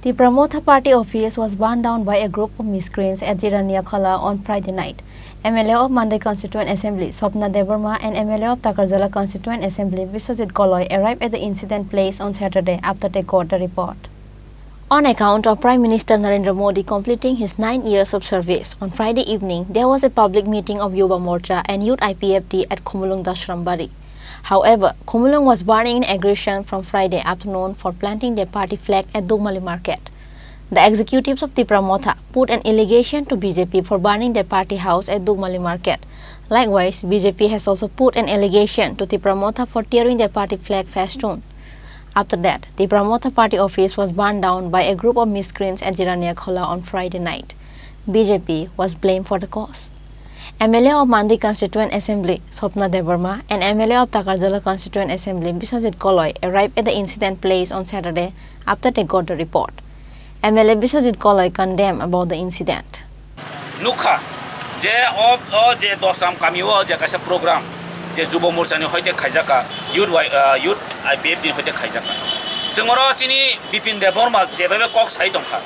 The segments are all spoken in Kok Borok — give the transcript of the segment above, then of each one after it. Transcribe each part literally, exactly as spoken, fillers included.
Tipra Motha Party office was burned down by a group of miscreants at Jirania Khola on Friday night. M L A of Mandai Constituent Assembly, Swapna Debbarma, and M L A of Takarjala Constituent Assembly, Biswajit Koloi, arrived at the incident place on Saturday after they got the report. On account of Prime Minister Narendra Modi completing his nine years of service, on Friday evening there was a public meeting of Yuva Morcha and Youth I P F T at Khumulwng Dasrambari. However, Khumulwng was burning in aggression from Friday afternoon for planting their party flag at Dugmali Market. The executives of Tipra Motha put an allegation to B J P for burning their party house at Dugmali Market. Likewise, B J P has also put an allegation to Tipra Motha for tearing their party flag festoon. After that, Tipra Motha Party office was burned down by a group of miscreants at Jirania Khola on Friday night. B J P was blamed for the cause. M L A of Mandai Constituent Assembly, Swapna Debbarma, and M L A of Takarjala Constituent Assembly, Biswajit Koloi, arrived at the incident place on Saturday after they got the report. M L A Biswajit Koloi condemned about the incident. Nukha je o, o je Dosram kami o je kaisa program je Jubo Morcha ni hoite khaijakha, Youth Y-, ah, Youth I P F T ni hoite khaijakha. Chwng oro chini Bipin Debbarma je bebe kok sai tongkha.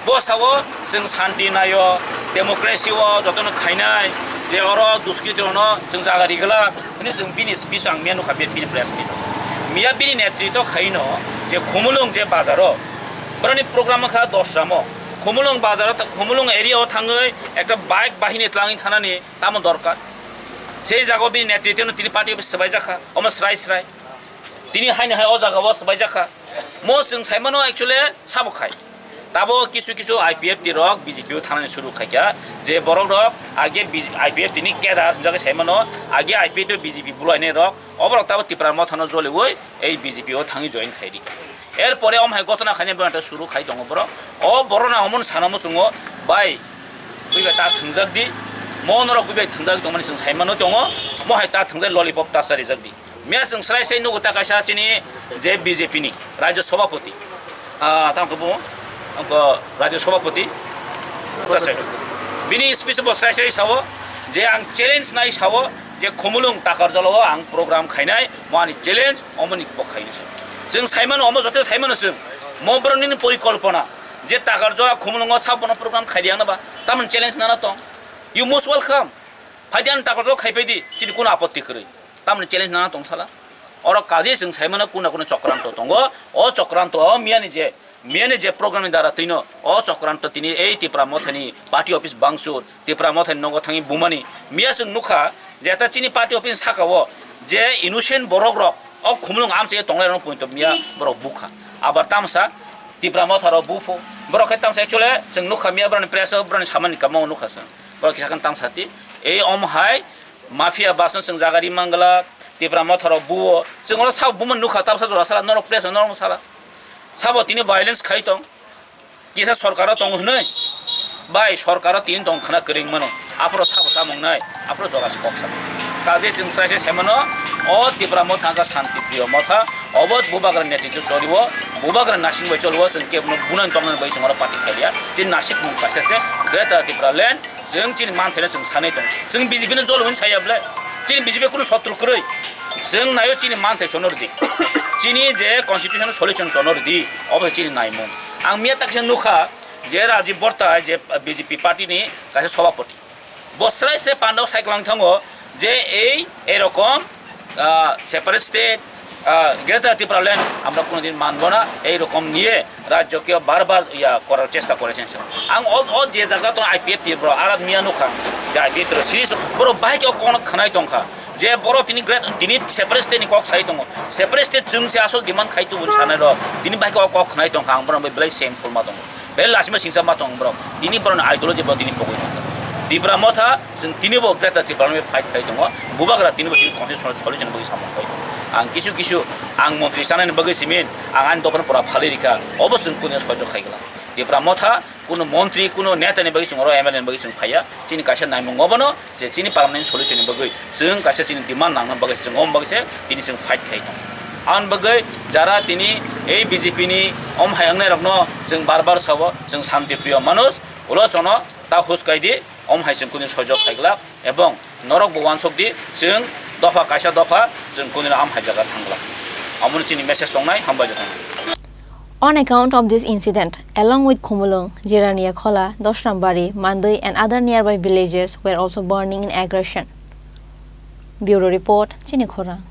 Bo sao chwng santi naio, democracy o jotono khainai, je oro duskritirokno chwng jaga rigwlak hwnwi chwng bini speech ang miya nukha, bini press meet. Miya bini netritw khaino je Khumulwng je bazaro, boroni program wngkha Dosramo. Khumulwng bazaro, Khumulwng area o thangwi ekta bike bahini tlangwi thanani tamo dorkar. Je jagao bini netritwno tini party office swbaijakha, omo srai srai. Tini haino hai o jagao swbaijakha. Mo chwng saimano actually sabo khai. Tabo kisu kisu I P F T rok B J P o thanani suru khaikha, je borok rok age B-, I P F T ni cadre hinjagwi saimano, age I P F T o B J P bulainai rok, oborok tabo Tipra Mothano joliwi ei B J P o thangwi join khaidi. Er pore om hai gotona khainai bo suru khai tongo borok. O borok na omo sana muchungo, bai, buibai ta thwngjak di, mo norok buibai thwngjak tongmani chwng saimano tongo, mo hai ta thwngjak lollipop ta charijak di. Miya chwng srai sai nugo ta kaisa chini je B J P ni Rajya Sabhapati, ah, tamo khe bo, bo Rajya Sabhapati, bini speech bo srai sai sao je ang challenge nai sao je Khumulwng Takarjala o ang program khainai, mo ani challenge, omo ni bo khainai sao. Chwng saimano, omo joto saimano chwng, mo borok nini porikolpona je Takarjala Khumulwng o sabono program khaidi ang na ba, tamoni challenge nana tong, you most welcome. Phaidi ani Takarjala khai phaidi, chini kuno apotti kwrwi. Tamoni challenge nana tong sala. Oro kaje chwng saimano kuna kuna chokranto tongo. O chokranto o miyani je, miyani je program ni dara twino o chokranto tini ei Tipra Mothani party office bangchur, Tipra Mothani nogo thangwi bumani. Miya chwng nukha je ta chini party office saka o je innocent borok rok o Khumulwng amchai tonglai rok poito miya borok bukha. Abar tamsa Tipra Motha rok buphu. Borok khe tamsa actually chwng nukha miya borokni press o borokni samani kamo nukha chwng. Borok kisa khe tamsa ti. Ei om hai Mafia bas no chwng jaga ri mangla, Tipra Motha rok buo, chwng oro sabo bumani nukha, tabsa jora sala, norok press no norok sala. Sabo tini violence khai tong, kisa sorkar o tong hwnwi, bai sorkar o tini tong khna kwrwng mano, aphuru sabo tamung nai, aphuru jora se kok sa. Kaje chwng srai se sai mano, o Tipra Motha wngkha Shanti Priyo Motha, obo bubagra netritw choliwo, bubagra nasing bai choliwo, chwng kebono bunani tongna bai chwng oro party khaiya, chini nasik mung kaisa se, Greater Tipraland, Chwng chini manthaino chwng sanwi tongo. Chwng B J P no jolo hwnwi saya ble. Chini B J P kunu sotru kwrwi. Chwng naio chini manthai chono rwdi. Chini je constitution solution chono rwdi. Obo se chini naimung. Ang miya takisa nukha je Rajiv Borta je B J P party ni kaisa sobhapoti. Bo srai srai pandao sai kwlang thango je ei, ei rokom ah, separate state, ah, Greater Tipraland আমরা কোনোদিন মানব না, এই রকম নিয়ে রাজ্যকে বারবার ইয়া করার চেষ্টা করেছেন। Ang o, o je jaga to I P F T bro, ara miya nukha, je I P F T ro serious, bro, bahai ke o kono khanai tongkha, je bro tini great, tini separate state ni kok sai tongo, separate state chwng se asol demand khai tubun sanai ro, tini bahai ke o kok khanai tongkha, ang bro bai belai shameful ma tongo. Belai lasima singsa ma tong borok. Tini borokni ideology bo tini pogwi tongkha. Tipra Motha, chwng tini bo Greater Tipraland bai fight khai tongo. Bubagra tini bo chini constitutional solution bagwi samung khai tongo. Ang kisu kisu ang montri chanani bagwi simin, ang ani dophano pura phalwi rikha. Obo chwng kunu sojok khai glak. Tipra Motha, kunu montri, kunu neta ni bagwi chwng oro M L A ni bagwi chwng phaiya. Chini kaisa naimung obono, je chini permanent solution ni bagwi chwng kaisa chini demand nangna bagwi chwng om bagwi se tini chwng fight khai tong. Ang bagwi jara tini ei B J P ni om hai wngnai rokno chwng bar bar sabo, chwng shanti priyo manush, ulo chono ta hus kai di, om hai chwng kuni sojok khai glak, ebong norok bo wansok di, chwng dopha kaisa dopha chwng kuni am hai jaga thang glak. Amoni chini message tongnai, hambai jotong. On account of this incident, along with Khumulwng, Jirania Khola, Dosrambari, Mandwi and other nearby villages were also burning in aggression. Bureau Report, Chini Khorang.